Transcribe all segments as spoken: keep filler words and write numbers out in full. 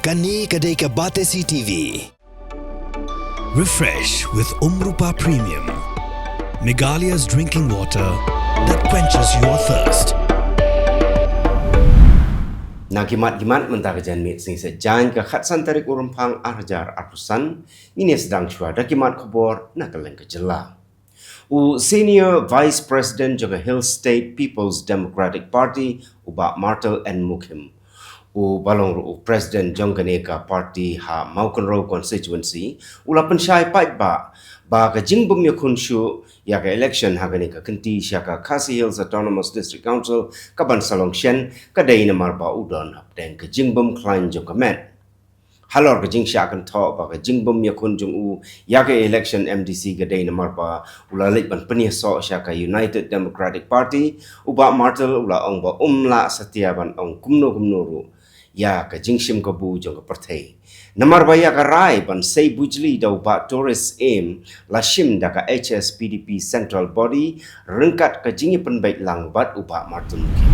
Kane ka dei ka Batesi T V. Refresh with Umrupa Premium, Meghalaya's drinking water that quenches your thirst. Na ki mat ki mat mynta ka janmiet sngi Saitjaiñ ka khatsan tarik u Rymphang ar hajar arphew san, ngin ïa sdang shuwa da ki mat khubor na ka lyngkha jylla. U Senior Vice President jong ka Hill State People's Democratic Party, u Bah Martel N Mukhim, u ba long ruh u President jong kane ka party ha Mawkynrew constituency, u la pynshai paidbah ba ka jingbym ïakhun shuh ïa ka election ha kane ka kynti sha ka Khasi Hills Autonomous District Council kaban sa long shen, ka dei namar ba u don hapdeng ka jingbym khlaiñ jong ka met. Halor ka jingshah kynthoh ba ka jingbym ïakhun jong u ïa ka election M D C ka dei namar ba u la leit ban pynïasoh sha ka United Democratic Party, u Bah Martel u la ong ba um lah satia ban ong kumno kumno ruh ïa ka jingshim kabu jong ka pyrthei. Namar ba ïa ka rai ban sei bujli da u Bah Tourist Syiem la shim da ka H S P D P Central Body ryngkat ka jingïapynbeit lang bad u Bah Martin King.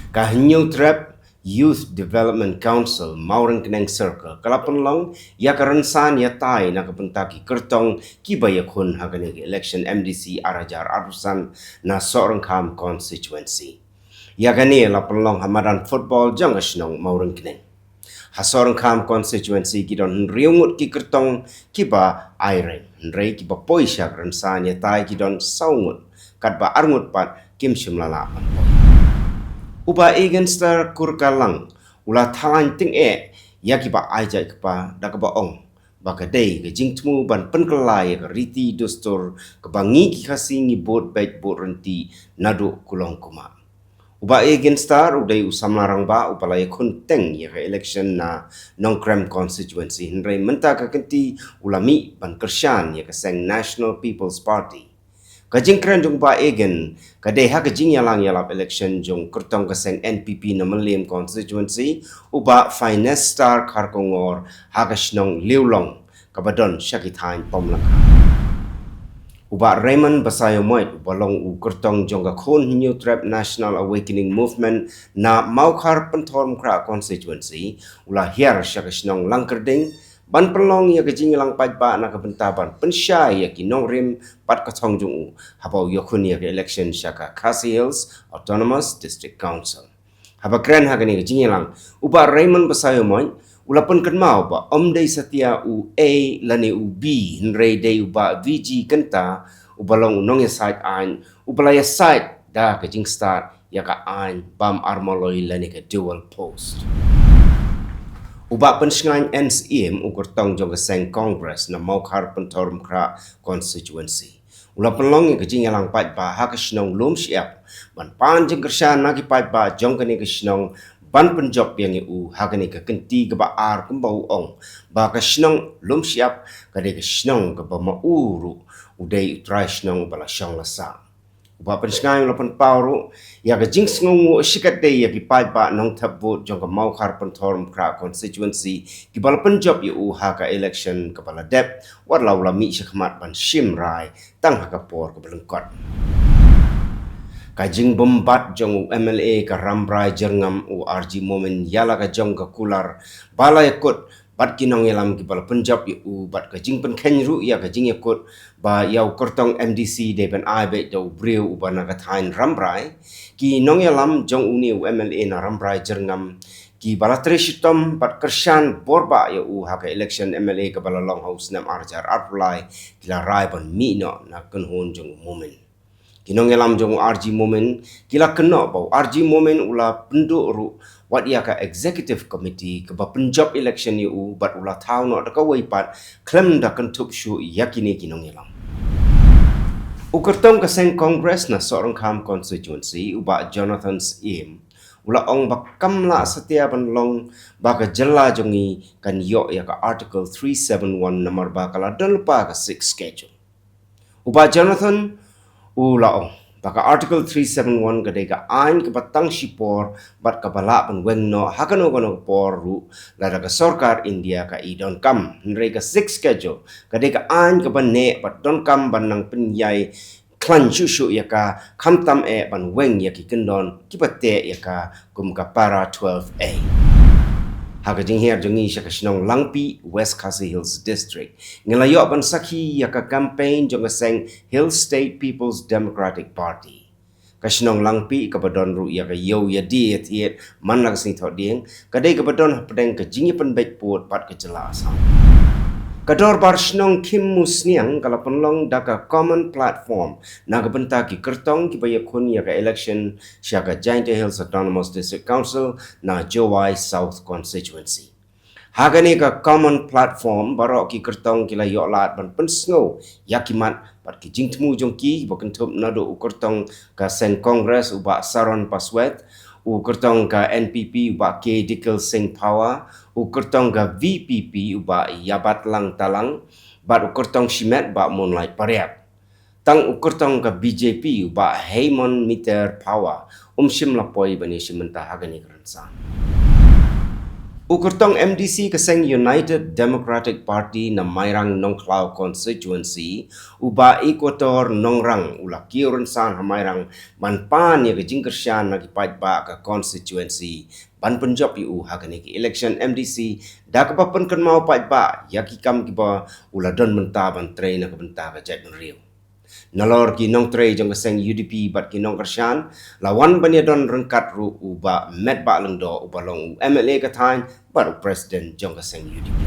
Ka Hynñiewtrep Youth Development Council Mawryngkneng Circle ka la pynlong ïa ka rynsan ïatai na ka bynta ki kyrtong kiba ïakhun ha kane ka election M D C ar hajar arphew san na Sohryngkham constituency. Ïa kane la pynlong ha madan football jong ka shnong Mawryngkneng. Ha Sohryngkham constituency ki don hynriew ngut ki kyrtong kiba ai reng, hynrei kiba poi sha ka rynsan ïatai ki don saw ngut, katba ar ngut pat kim shym la lah ban poi. U Bah Eagenster Kurkalang u la thaw tyngeh ïa kiba ai jait kpa da kaba ong ba ka dei ka jingthmu ban pynkylla ïa ka riti dustur kaba ngi ki Khasi ngi bud beit bud rynti naduh kulong kumah. U Bah Eagenster u dei u samla rangbah uba la ïakhun teng ïa ka election na Nongkrem constituency, hynrei mynta ka kynti u la mih ban kyrshan ïa ka seng National People's Party. Ka jingkren jong u Bah Eagen ka dei ha ka jingïalang ïalap election jong kyrtong ka seng N P P na Mylliem constituency, u Bah Finester Kharkongor ha ka shnong Liewlong kaba don sha ki thaiñ Pamlaka. U Bah Raymond Basaiawmoit uba long u kyrtong jong ka Khun Hynñiewtrep National Awakening Movement na Mawkhar Pynthorumkhrah constituency u la hiar sha ka shnong Langkyrding ban pynlong ïa ka jingïalang paidbah na ka bynta ban pynshai ïa ki nongrim bad ka thong jong u haba u ïakhun ïa ka election sha ka Khasi Hills Autonomous District Council. Haba kren ha kane ka jingïalang, u Bah Raymond Basaiawmoit u la pynkynmaw ba ym dei satia u A lane u B, hynrei dei u Bah V G Kynta uba long u nongïasaid aiñ uba la ïasaid da ka jingstad ïa ka aiñ bam armaloi lane ka dual post. U Bah Pynshngaiñ N Syiem u kyrtong jong ka seng Congress na Mawkhar Pynthorumkhrah constituency u la pynlong ïa ka jingïalang paidbah ha ka shnong Lumshyiap ban pan jingkyrshan na ki paidbah jong kane ka shnong ban pynjop biang ïa u ha kane ka kynti kaba ar, kumba u ong ba ka shnong Lumshyiap ka dei ka shnong kaba ma u ruh u dei u trai shnong uba la shong la sah. U Bah Pynshngaiñ u la pynpaw ruh ïa ka jingsngewnguh shikatdei ïa ki paidbah nongthep vote jong ka Mawkhar Pynthorumkhrah constituency kiba la pynjop ïa u ha ka election kaba la dep, wat la u la mih shakhmat ban shim rai tang ha ka por kaba lyngkot. Ka jingbymbat jong u M L A ka Rambrai Jyrngam u R G Momin ïa la ka jong ka kular ba la ïakut bad ki nongïalam kiba la pynjop ïa u, bad ka jingpynkheiñ ruh ïa ka jingïakut ba ïa u kyrtong M D C dei ban ai beit da u briew uba na ka thaiñ Rambrai. Ki nongïalam jong une u M L A na Rambrai Jyrngam kiba la trei shitom bad kyrshan borbah ïa u ha ka election M L A kaba la long ha u snem ar hajar arphew lai ki la rai ban mih noh na kynhun jong u Momin. Ki nongïalam jong u R G Momin ki la kynnoh ba u R G Momin u la pynduh ruh wat ïa ka executive committee kaba pynjop election ïa u bad u la thaw noh da kawei pat khlem da kynthup shuh ïa kine ki nongïalam. U kyrtong ka seng Congress na Sohryngkham constituency, u Bah Jonathan Syiem, u la ong ba kam lah satia ban long ba ka jylla jong ngi kan ïoh ïa ka Article three seven one namar ba ka la don lypa ka Sixth Schedule. U Bah Jonathan u la ong ba ka Article three seven one ka dei ka aiñ kaba tang shipor bad kaba lah ban weng noh ha kano kano ka por ruh lada ka sorkar India ka i donkam, hynrei ka Sixth Schedule ka dei ka aiñ kaba neh bad donkam ban nang pynïai khlaiñ shuh shuh ïa ka, khamtam eh ban weng ïa ki kyndon kiba teh ïa ka kum ka Para twelve A. Ha ka jinghiar jong ngi sha ka shnong Langpih, West Khasi Hills District, ngi la ïoh ban sakhi ïa ka campaign jong ka seng Hill State People's Democratic Party. Ka shnong Langpih kaba don ruh ïa ka ïew ïa die ïa thied man la ka sngi Thohdieng, ka dei kaba don hapdeng ka jingïapynbeit pud bad ka jylla Assam. Ka dorbar shnong Khim Musniang ka la pynlong da ka common platform na ka bynta ki kyrtong kiba ïakhun ïa ka election sha ka Jaintia Hills Autonomous District Council na Jowai South Constituency. Ha kane ka common platform, baroh ki kyrtong ki la ïoh lad ban pynsngew ïa ki mat bad ki jingthmu jong ki ba kynthup naduh u kyrtong ka seng Congress u Bah Saron Pasweth, u kyrtong ka N P P u Bah K Dikil Singh Phawa, u kyrtong ka V P P u Bah Yabat Lang Talang, bad u kyrtong shimet Bah Moonlight Pariat. Tang u kyrtong ka B J P u Bah Hemon Miter Phawa um shym la poi ban ïashim bynta ha kane ka rynsan. U kyrtong M D C ka seng United Democratic Party na Mairang Nongkhlaw Constituency, u Bah Equator Nongrang, u la kiew rynsan ha Mairang ban pan ïa ka jingkyrshan na ki paidbah ka constituency ban pynjop ïa u ha kane ka election M D C, da kaba pynkynmaw paidbah ïa ki kam kiba u la don bynta ban trei na ka bynta ka jaitbynriew. Nalor ki nongtrei jong ka seng U D P bad ki nongkyrshan, la wan ban ïadon ryngkat ruh u Bah Metbah Lyngdoh uba long u M L A ka thaiñ bad u president jong ka seng U D P.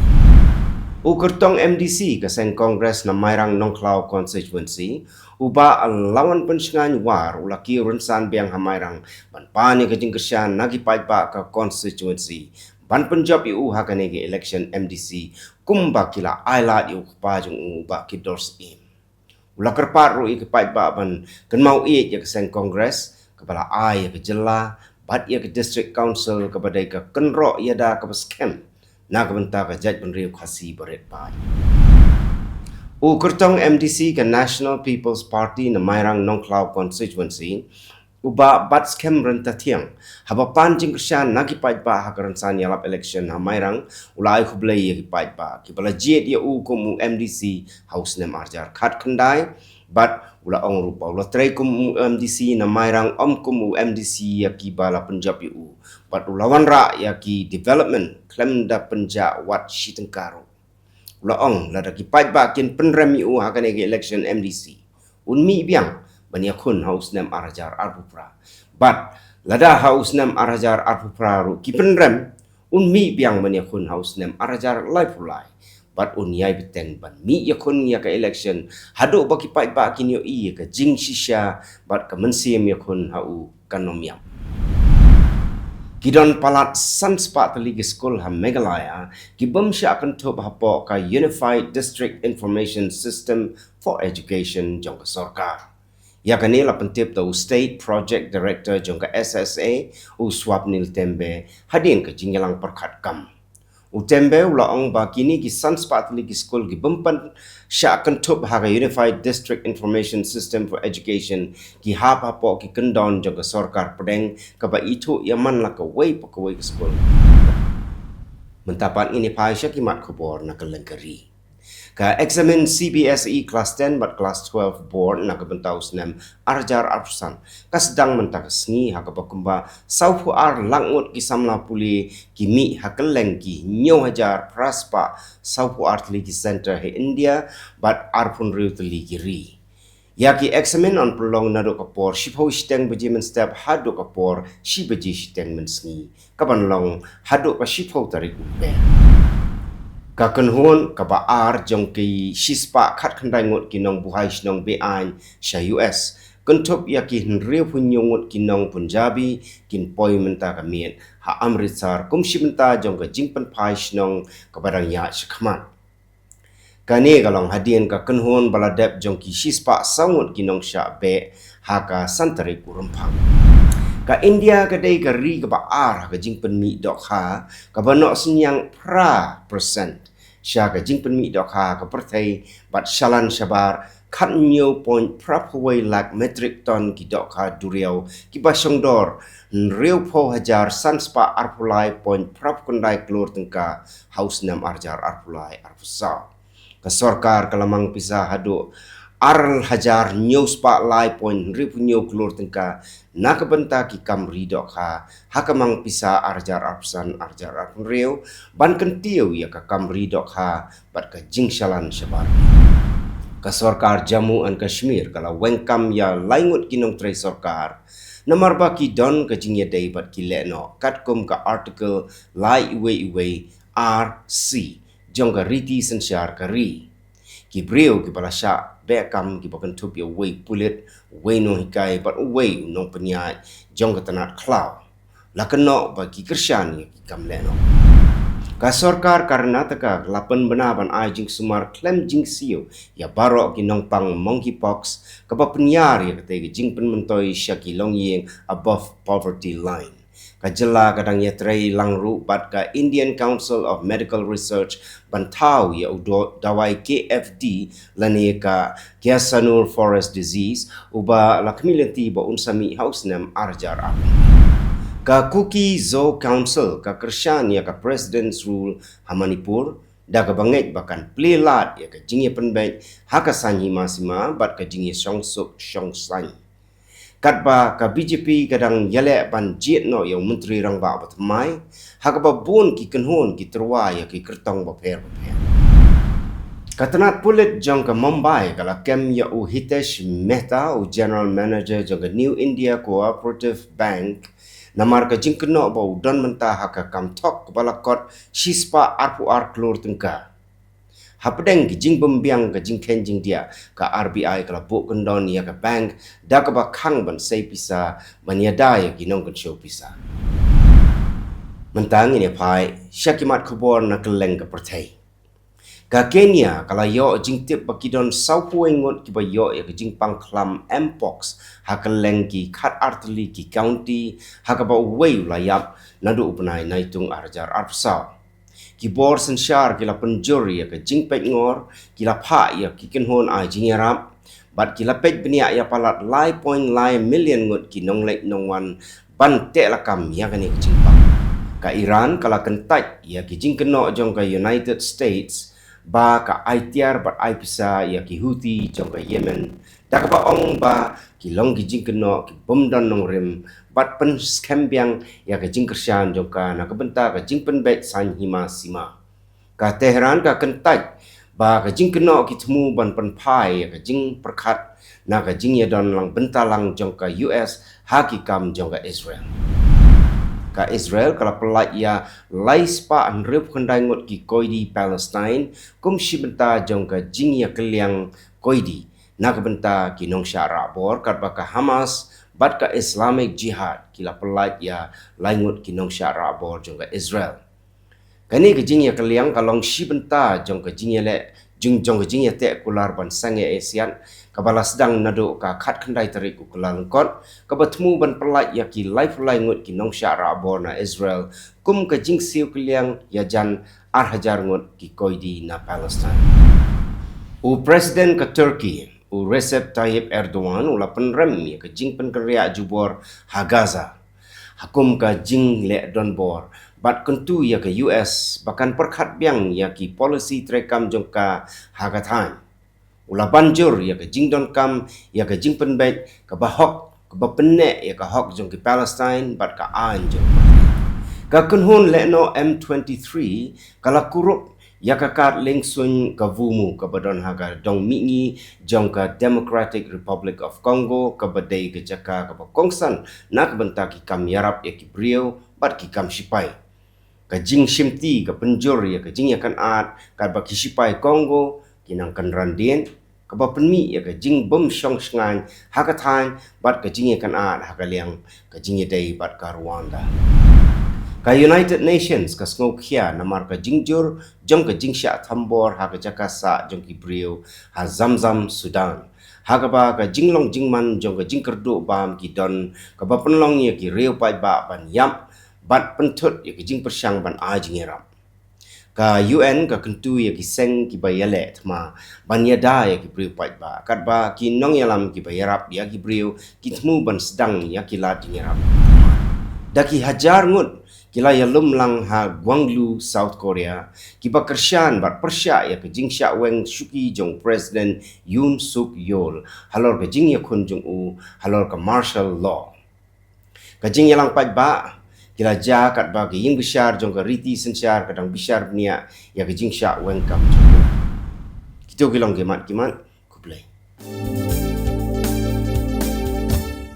U kyrtong M D C ka seng Congress na Mairang Nongkhlaw Constituency, u Bah Lawan Pynshngaiñ War, u la kiew rynsan biang ha Mairang ban pan ïa ka jingkyrshan na ki paidbah ka constituency ban pynjop ïa u ha kane ka election M D C, kumba ki la ai lad ïa u kpa jong u Bah Kidor Syiem. U la kyrpad ruh ïa ki paidbah ban kynmaw ïeit ïa ka seng Congress kaba la ai ïa ka jylla bad ïa ka District Council kaba dei ka kynroh ïada kaba skhem na ka bynta ka jaitbynriew Khasi barit paid. U kyrtong M D C ka National People's Party na Mairang Nongkhlaw Constituency, u Bah Batskhem Ryntathiang, haba pan jingkyrshan na ki paidbah ha ka rynsan ïalap election ha Mairang, u la ai khublei ïa ki paidbah kiba la jied ïa u kum u M D C ha u snem arhajar khatkhyndai, bad u la ong ruh ba u la trei kum u M D C na Mairang, ym kum u M D C ïa kiba la pynjop ïa u, bad u la wanrah ïa ki development khlem da pynjah wat shi tyngka ruh. U la ong lada ki paidbah kin pynrem ïa u ha kane ka election M D C, un mih biang ban ïakhun ha u snem arhajar arphew phra. Bad lada ha u snem arhajar arphew phra ruh ki pynrem, un mih biang ban ïakhun ha u snem arhajar laiphew lai. Bad un ïai bteng ban mih ïakhun ïa ka election haduh ba ki paidbah kin ïohi ïa ka jingshisha bad ka mynsiem ïakhun ha u kan ym ïap. Ki don palat san spah tylli ki skul ha Meghalaya ki bym shah kynthup hapoh ka Unified District Information System for Education jong ka sorkar. Ïa kane la pyntip da u State Project Director jong ka S S A, u Swapnil Tembe, hadien ka jingïalang pyrkhat kam. U Tembe u la ong ba kine ki san spah tylli ki skul ki bym pyn shah kynthup ha ka Unified District Information System for Education ki hap hapoh ki kyndon jong ka sorkar pdeng kaba ithuh ïa man la kawei pa kawei ka skul. Mynta pat ngin ïa phai sha ki mat khubor na kylleng ka ri. Ka eksamin C B S E Class ten bad Class twelve Board na ka bynta u snem arhajar arphew san ka sdang mynta ka sngi, ha kaba kumba sawphew ar lak ngut ki samla pule ki mih ha kylleng ki hynñiew hajar phra spah sawphew ar tylli ki center ha India bad arphew hynriew tylli ki ri. Ïa ki eksamin yn pynlong naduh ka por shiphew shiteng baje mynstep haduh ka por shi baje shiteng mynsngi, kaban long haduh ka shiphew tarik u Nailar. Ka kynhun kaba ar jong ki shispah khatkhyndai ngut ki nongbuhai shnong be-aiñ sha U S, kynthup ïa ki hynriewphew hynñiew ngut ki nong Punjabi, kin poi mynta ka miet ha Amritsar kum shi bynta jong ka jingpynphai shnong kaba dang ïaid shakhmat. Kane ka long hadien ka kynhun ba la dep jong ki shispah saw ngut ki nongshah beh ha ka san tarik u Rymphang. Ka India ka dei ka ri kaba ar ha ka jingpynmih dohkha, kaba noh synñiang phra percent sha ka jingpynmih dohkha ka pyrthei, bad shalan shabar khathynñiew point phra phew wei lak metric ton ki dohkha duriaw kiba shongdor hynriewphew hajar san spah arphew lai point phra phew khyndai klur tyngka ha u snem arhajar arphew lai arphew saw. Ka sorkar ka la mang pisa haduh ar hajar hynñiew spah lai point hynriewphew hynñiew klur tyngka na ka bynta ki kam ri dohkha ha ka mang pisa ar hajar arphew san ar hajar arphew hynriew, ban kyntiew ïa ka kam ri dohkha bad ka jingshalan shabar. Ka sorkar Jammu and Kashmir ka la weng kam ïa lai ngut ki nongtrei sorkar namar ba ki don ka jingïadei bad ki lehnoh katkum ka Article lai uwei uwei R C jong ka riti synshar ka ri. Ki briew kiba la shah beh kam kiba kynthup ïa uwei u pulit, uwei u nonghikai bad uwei u nongpynïaid jong ka tnat khlaw la kynnoh ba ki kyrshan ïa ki kam lehnoh. Ka sorkar Karnataka ka la pynbna ban ai jingsumar khlem jingsiew ïa baroh ki nongpang monkeypox, kaba pynïar ïa katei ka jingpynmyntoi sha ki longïing above poverty line. Ka jylla ka dang ïatrei lang ruh bad ka Indian Council of Medical Research ban thaw ïa u do-, dawai K F D lane ka Khaisanur Forest Disease, uba la khmih lynti ba un sa mih ha u snem ar hajar arphew. Ka Kuki Zo Council ka kyrshan ïa ka President's Rule ha Manipur da kaba ngeit ba kan plie lad ïa ka jingïapynbeit ha ka saiñ hima sima bad ka jingïashong suk shong saiñ. Katba ka B J P ka dang ïaleh ban jied noh ïa u Myntri Rangbah ba thymmai, ha kaba bun ki kynhun ki tyrwa ïa ki kyrtong bapher bapher. Ka tnat pulit jong ka Mumbai ka la kem ïa u Hitesh Mehta, u General Manager jong ka New India Cooperative Bank, namar ka jingkynnoh ba u don mynta ha ka kam thok kaba la kot shispah arphew ar klur tyngka. Hapdeng ki jingbymbiang ka jingkheiñ jingdiah, ka R B I ka la buh kyndon ïa ka bank da kaba khang ban sei pisa ban ïada ïa ki nongkynshew pisa. Mynta ngin ïa phai sha ki mat khubor na kylleng ka pyrthei. Ka Kenya ka la ïoh jingtip ba ki don sawphew ngut kiba ïoh ïa ka jingpang khlam mpox ha kylleng ki khatar tylli ki county, ha kaba uwei u la ïap naduh u bnai Naitung ar hajar arphew saw. Ki bor synshar ki la pynjur ïa ka jingpeitngor, ki la phah ïa ki kynhun ai jingïarap bad ki la peit bniah ïa palat lai point lai million ngut ki nongleit nongwan ban teh lakam ïa kane ka jingpang. Ka Iran ka la kyntait ïa ki jingkynnoh jong ka United States ba ka ai tiar bad ai pisa ïa ki Houthi jong ka Yemen, da kaba ong ba ki long ki jingkynnoh ki bym don nongrim bad pynskhem biang ïa ka jingkyrshan jong ka na ka bynta ka jingpynbeit saiñ hima sima. Ka Tehran ka kyntait ba ka jingkynnoh ki thmu ban pynphai ïa ka jingpyrkhat na ka jingïadon lang bynta lang jong ka U S ha ki kam jong ka Israel. Ka Israel ka la pyllait ïa lai spah hynriewphew khyndai ngut ki koidi Palestine kum shi bynta jong ka jingïakylliang koidi na ka bynta ki nongshah rahbor, katba ka Hamas bad ka Islamic Jihad ki la pyllait ïa lai ngut ki nongshah rahbor jong ka Israel. Kane ka jingïakylliang ka long shi bynta jong ka jingïaleh, jong, jong ka jingïateh kular ban sangeh ïasiat, kaba la sdang naduh ka khatkhyndai tarik u Kyllalyngkot, kaba thmu ban pyllait ïa ki laiphew lai ngut ki nongshah rahbor na Israel kum ka jingsiew kylliang ïajan ar hajar ngut ki koidi na Palestine. U President ka Turkey, u Recep Tayyip Erdogan, u la pynrem ïa ka jingpynkynriah jubor ha Gaza ha kum ka jingleh donbor bad kyntu ïa ka U S ba kan pyrkhat biang ïa ki policy treikam jong ka ha ka thaiñ. U la ban jur ïa ka jingdonkam ïa ka jingpynbeit kaba hok, kaba pynneh ïa ka hok jong ki Palestine bad ka aiñ jong ka pyrthei. Ka kynhun lehnoh M twenty-three ka la kurup ïa ka kad liengsuiñ ka Vumu kaba don ha ka dong mihngi jong ka Democratic Republic of Congo, kaba dei ka jaka kaba kongsan na ka bynta ki kam ïarap ïa ki briew bad ki kam shipai. Ka jingshimti ka pynjur ïa ka jingïakynad katba ki shipai Congo ki nang kynran dien, kaba pynmih ïa ka jingbym shong shngaiñ ha ka thaiñ bad ka jingïakynad ha ka liang ka jingïadei bad ka Rwanda. Ka United Nations ka sngewkhia namar ka jingjur jong ka jingshah thombor ha ka jaka sah jong ki briew ha Zamzam, Sudan, ha kaba ka jinglong jingman jong ka jingkyrduh bam ki don, kaba pynlong ïa ki riew paidbah ban ïap bad pynthut ïa ka jingpyrshang ban ai jingïarap. Ka U N ka kyntu ïa ki seng kiba ïaleh thma ban ïada ïa ki briew paidbah, katba ki nongïalam kiba ïarap ïa ki briew ki thmu ban sdang ïa ki lad jingïarap. Da ki hajar ngut ki la ïalum lang ha Gwangju, South Korea, kiba kyrshan bad pyrshah ïa ka jingshah weng shuki jong President Yoon Suk Yeol halor ka jingïakhun jong u halor ka martial law. Ka jingïalang paidbah ki la jia katba ka ïing bishar jong ka riti synshar ka dang bishar bniah ïa ka jingshah weng kam jong u. Kito ki long ki mat ki mat. Khublei.